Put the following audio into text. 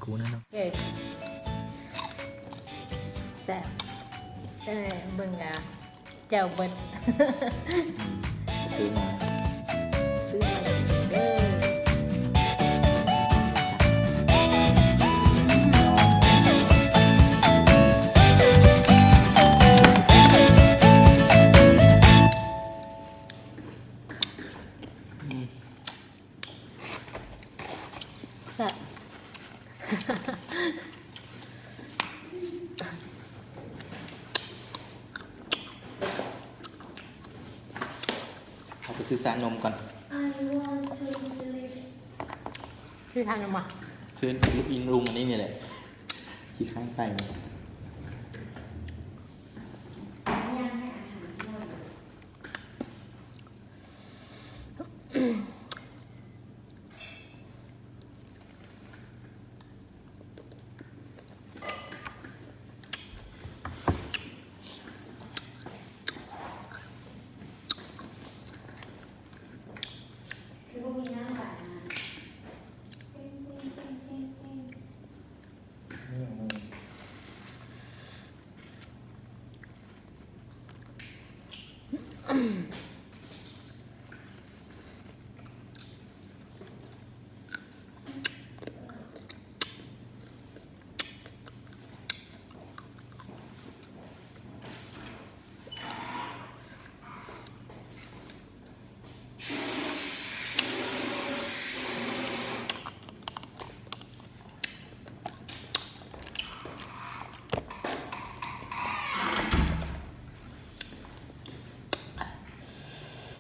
Ua na no. Ok. Xav. Ê, mừng à. Chào mừng. Xwb mas. Xwb mas. Ê. Xav. Tus xib xab nôm kon. Xib xab nôm à? Xib in lung ni leh. Ci khaib tais.